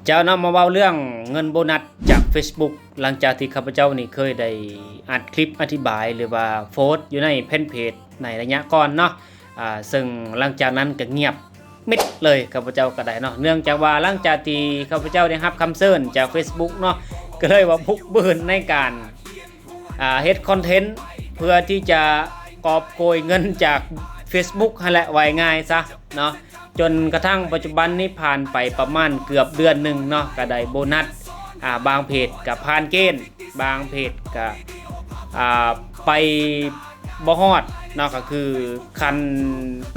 ເຈົ້າເນາະ ມາເວົ້າເລື່ອງເງິນໂບນັດຈາກ Facebook ຫຼັງຈາກທີ່ຂ້າພະເຈົ້ານີ້ເຄີຍໄດ້ອັດຄລິບອະທິບາຍ ຫຼືວ່າໂພສຢູ່ໃນແຟນເພຈໃນໄລຍະກ່ອນເນາະ ອາ ເຊິ່ງຫຼັງຈາກນັ້ນກໍງຽບມິດເລີຍ ຂ້າພະເຈົ້າກໍໄດ້ເນາະ ເນື່ອງຈາກວ່າຫຼັງຈາກທີ່ຂ້າພະເຈົ້າໄດ້ຮັບຄຳເຊີນຈາກ Facebook ເນາະ ກໍເລີຍວ່າບຸກບືນໃນການ ອ່າ ເຮັດຄອນເທັນເພື່ອທີ່ຈະກອບໂກຍເງິນຈາກ Facebook ຫັ້ນແຫຼະ ວ່າງ່າຍຊະເນາະ ຈົນກະທັ່ງປັດຈຸບັນນີ້ຜ່ານໄປປະມານເກືອບເດືອນໜຶ່ງເນາະ ກະໄດ້ໂບນັດ ອ່າ ບາງເພຈກະຜ່ານເກນ ບາງເພຈກະ ອ່າ ໄປບໍ່ຮອດເນາະ ກະຄືຂັ້ນ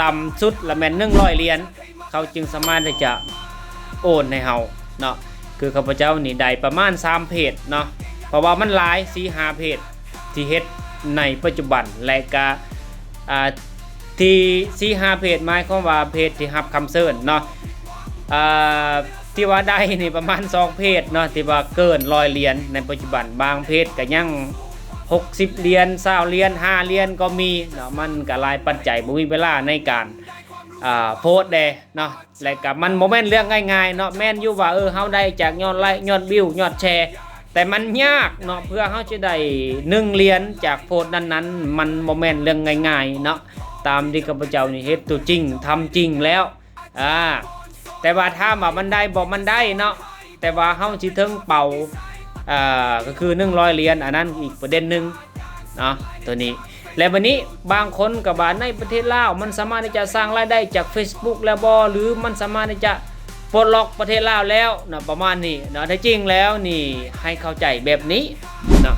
ຕ່ຳສຸດລະແມ່ນໜຶ່ງຮ້ອຍຫຼຽນ ເຂົາຈຶ່ງສາມາດທີ່ຈະໂອນໃຫ້ເຮົາເນາະ ຄືຂ້າພະເຈົ້ານີ້ໄດ້ປະມານສາມເພຈເນາະ ເພາະວ່າມັນຫຼາຍ ສີ່ຫ້າເພຈທີ່ເຮັດໃນປັດຈຸບັນ ແລະກະ ອ່າ ທີ່ສີ່ຫ້າເພຈ ໝາຍຄວາມວ່າເພຈທີ່ຮັບຄຳເຊີນເນາະ ອ່າ ທີ່ວ່າໄດ້ນີ້ປະມານສອງເພຈເນາະ ທີ່ວ່າເກີນຮ້ອຍຫຼຽນໃນປັດຈຸບັນ ບາງເພຈກະຍັງຫົກສິບຫຼຽນ ຊາວຫຼຽນ ຫ້າຫຼຽນກໍມີເນາະ ມັນກະຫຼາຍປັດໄຈ ບໍ່ມີເວລາໃນການ ອ່າ ໂພສແດ່ເນາະ ແລະກະມັນບໍ່ແມ່ນເລື່ອງງ່າຍໆເນາະ ແມ່ນຢູ່ວ່າ ເອີ ເຮົາໄດ້ຈາກຍອດໄລ ຍອດວິວ ຍອດແຊ ແຕ່ມັນຍາກເນາະ ເພື່ອເຮົາຈະໄດ້ໜຶ່ງຫຼຽນຈາກໂພສນັ້ນໆ ມັນບໍ່ແມ່ນເລື່ອງງ່າຍໆເນາະ ຕາມທີ່ຂ້າພະເຈົ້ານີ້ເຮັດຕົວຈິງ ທຳຈິງແລ້ວ ອ່າ ແຕ່ວ່າຖາມວ່າມັນໄດ້ບໍ່ ມັນໄດ້ເນາະ ແຕ່ວ່າເຮົາຊິເຖິງເປົ້າ ອ່າ ກໍຄືໜຶ່ງຮ້ອຍຫຼຽນ ອັນນັ້ນອີກປະເດັນໜຶ່ງເນາະ ໂຕນີ້ ແລະບາດນີ້ບາງຄົນກໍວ່າໃນປະເທດລາວມັນສາມາດທີ່ຈະສ້າງລາຍໄດ້ຈາກ Facebook ແລ້ວບໍ່ ຫຼືມັນສາມາດທີ່ຈະປົດລັອກປະເທດລາວແລ້ວເນາະ ປະມານນີ້ເນາະ ແທ້ຈິງແລ້ວນີ້ໃຫ້ເຂົ້າໃຈແບບນີ້ເນາະ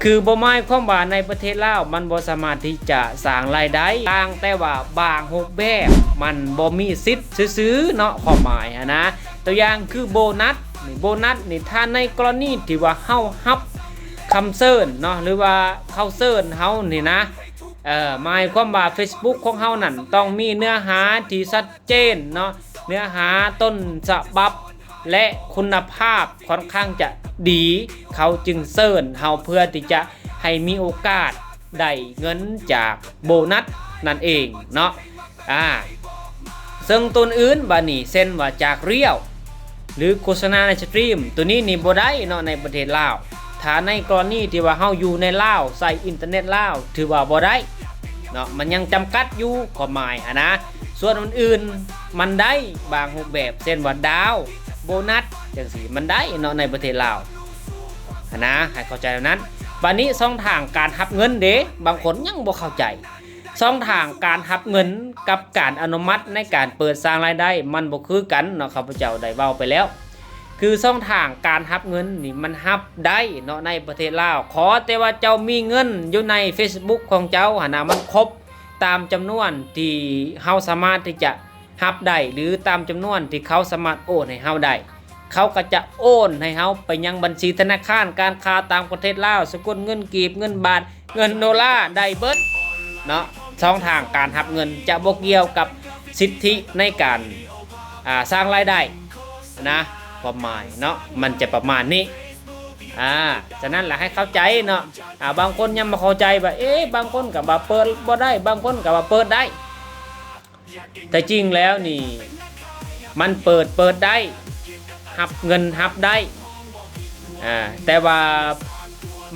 ຄືບໍ່ໝາຍຄວາມວ່າໃນປະເທດລາວມັນບໍ່ສາມາດທີ່ຈະສ້າງລາຍໄດ້ ຕ່າງແຕ່ວ່າບາງຮູບແບບມັນບໍ່ມີສິດຊື່ໆເນາະ ຄວາມໝາຍຫັ້ນນະ ຕົວຢ່າງຄືໂບນັດນີ້ ໂບນັດນີ້ ຖ້າໃນກໍລະນີທີ່ວ່າເຮົາຮັບຄຳເຊີນເນາະ ຫຼືວ່າເຂົາເຊີນເຮົານີ້ນະ ເອີ ໝາຍຄວາມວ່າ Facebook ຂອງເຮົານັ້ນຕ້ອງມີເນື້ອຫາທີ່ຊັດເຈນເນາະ ເນື້ອຫາຕົ້ນສະບັບ ແລະຄຸນນະພາບຂ້ອນຂ້າງຈະດີ ເຂົາຈຶ່ງເຊີນເຮົາເພື່ອທີ່ຈະໃຫ້ມີໂອກາດໄດ້ເງິນຈາກໂບນັດນັ້ນເອງເນາະ ອ່າ ເຊິ່ງຕົວອື່ນບາດນີ້ ເຊັ່ນວ່າຈາກ Reel ຫຼືໂຄສະນາໃນສະຕຣີມ ຕົວນີ້ນີ້ບໍ່ໄດ້ເນາະໃນປະເທດລາວ ຖ້າໃນກໍລະນີທີ່ວ່າເຮົາຢູ່ໃນລາວ ໃຊ້ອິນເຕີເນັດລາວ ຖືວ່າບໍ່ໄດ້ເນາະ ມັນຍັງຈຳກັດຢູ່ ຄວາມໝາຍຫັ້ນນະ ສ່ວນອື່ນໆມັນໄດ້ບາງຮູບແບບ ເຊັ່ນວ່າດາວ ໂບນັດ ຈັ່ງຊີ້ ມັນໄດ້ເນາະໃນປະເທດລາວຫັ້ນນະ ໃຫ້ເຂົ້າໃຈແນວນັ້ນ ບາດນີ້ຊ່ອງທາງການຮັບເງິນເດ ບາງຄົນຍັງບໍ່ເຂົ້າໃຈ ຊ່ອງທາງການຮັບເງິນກັບການອະນຸມັດໃນການເປີດສ້າງລາຍໄດ້ມັນບໍ່ຄືກັນເນາະ ຂ້າພະເຈົ້າໄດ້ເວົ້າໄປແລ້ວ ຄືຊ່ອງທາງການຮັບເງິນນີ້ມັນຮັບໄດ້ເນາະໃນປະເທດລາວ ຂໍແຕ່ວ່າເຈົ້າມີເງິນຢູ່ໃນ Facebook ຂອງເຈົ້າຫັ້ນນະ ມັນຄົບຕາມຈຳນວນທີ່ເຮົາສາມາດທີ່ຈະຮັບໄດ້ ຫຼືຕາມຈຳນວນທີ່ເຂົາສາມາດໂອນໃຫ້ເຮົາໄດ້ ເຂົາກໍຈະໂອນໃຫ້ເຮົາໄປຍັງບັນຊີທະນາຄານການຄ້າຕ່າງປະເທດລາວ ສະກຸນເງິນກີບ ເງິນບາດ ເງິນໂດລາ ໄດ້ເບິດເນາະ ຊ່ອງທາງການຮັບເງິນຈະບໍ່ກ່ຽວກັບສິດທິໃນການ ອ່າ ສ້າງລາຍໄດ້ນະ ຄວາມໝາຍເນາະ ມັນຈະປະມານນີ້ ອ່າ ສະນັ້ນລະໃຫ້ເຂົ້າໃຈເນາະ ອ່າ ບາງຄົນຍັງບໍ່ເຂົ້າໃຈວ່າ ເອ ບາງຄົນກໍວ່າເປີດບໍ່ໄດ້ ບາງຄົນກໍວ່າເປີດໄດ້ ແຕ່ຈິງແລ້ວນີ້ມັນເປີດ ເປີດໄດ້ ຮັບເງິນຮັບໄດ້ ອ່າ ແຕ່ວ່າ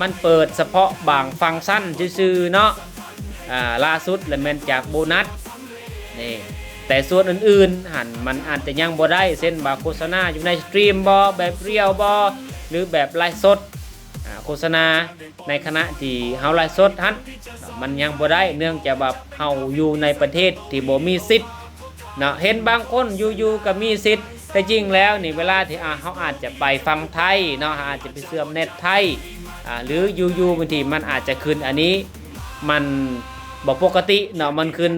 ມັນເປີດສະເພາະບາງຟັງຊັນຊື່ໆເນາະ ອ່າ ລ່າສຸດລະແມ່ນຈາກໂບນັດນີ້ ແຕ່ສ່ວນອື່ນໆຫັ້ນມັນອາດຈະຍັງບໍ່ໄດ້ ເຊັ່ນວ່າໂຄສະນາຢູ່ໃນສະຕຣີມບໍ ແບບ Reel ບໍ ຫຼືແບບໄລຟ໌ສົດ ອ່າ ໂຄສະນາໃນຂະນະທີ່ເຮົາໄລຟ໌ສົດຫັ້ນ ມັນຍັງບໍ່ໄດ້ ເນື່ອງຈາກວ່າເຮົາຢູ່ໃນປະເທດທີ່ບໍ່ມີສິດເນາະ ເຫັນບາງຄົນຢູ່ໆກໍມີສິດ ແຕ່ຈິງແລ້ວນີ້ ເວລາທີ່ ອ່າ ເຮົາອາດຈະໄປຝັ່ງໄທເນາະ ເຮົາອາດຈະໄປເຊື່ອມເນັດໄທ ອ່າ ຫຼືຢູ່ໆບາງທີມັນອາດຈະຂຶ້ນ ອັນນີ້ມັນບໍ່ປົກກະຕິເນາະ ມັນຂຶ້ນ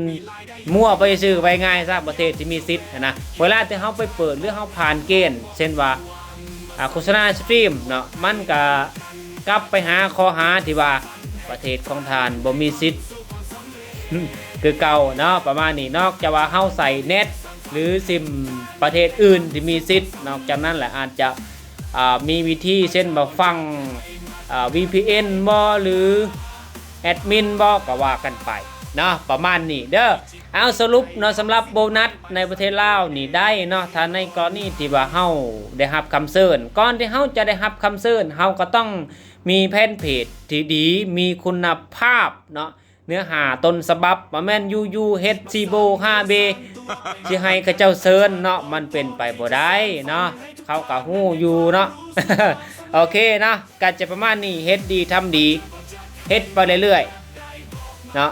ມົ້ວໄປຊື່ ເວົ້າງ່າຍຊະ ປະເທດທີ່ມີສິດຫັ້ນນະ ເວລາທີ່ເຮົາໄປເປີດ ຫຼືເຮົາຜ່ານເກນ ເຊັ່ນວ່າ ອ່າ ໂຄສະນາສະຕຣີມເນາະ ມັນກະກັບໄປຫາຂໍ້ຫາທີ່ວ່າ ປະເທດຂອງທ່ານບໍ່ມີສິດຄືເກົ່າເນາະ ປະມານນີ້ ນອກຈາກວ່າເຮົາໃສ່ເນັດ ຫຼືຊິມປະເທດອື່ນທີ່ມີສິດ ນອກຈາກນັ້ນແຫຼະ ອາດຈະ ອ່າ ມີວິທີ ເຊັ່ນວ່າ ຝັງ ອ່າ ວີພີເອັນ ບໍ ຫຼື ແອັດມິນບໍ ກໍວ່າກັນໄປ ເນາະ ປະມານນີ້ເດີ. ເອົາ ສະຫຼຸບເນາະ ສຳລັບໂບນັດໃນປະເທດລາວນີ້ໄດ້ເນາະ ຖ້າໃນກໍລະນີທີ່ວ່າເຮົາໄດ້ຮັບຄຳເຊີນ, ກ່ອນທີ່ເຮົາຈະໄດ້ຮັບຄຳເຊີນ ເຮົາກໍຕ້ອງມີແຟນເພຈທີ່ດີ ມີຄຸນນະພາບເນາະ ເນື້ອຫາຕົ້ນສະບັບ, ບໍ່ແມ່ນຢູ່ໆເຮັດສີ່ໂບຫ້າເບ ຊິໃຫ້ເຂົາເຈົ້າເຊີນເນາະ ມັນເປັນໄປບໍ່ໄດ້ເນາະ ເຂົາກໍຮູ້ຢູ່ເນາະ. ໂອເຄເນາະ ກໍຈະປະມານນີ້ ເຮັດດີທຳດີ ເຮັດໄປເລື້ອຍໆເນາະ.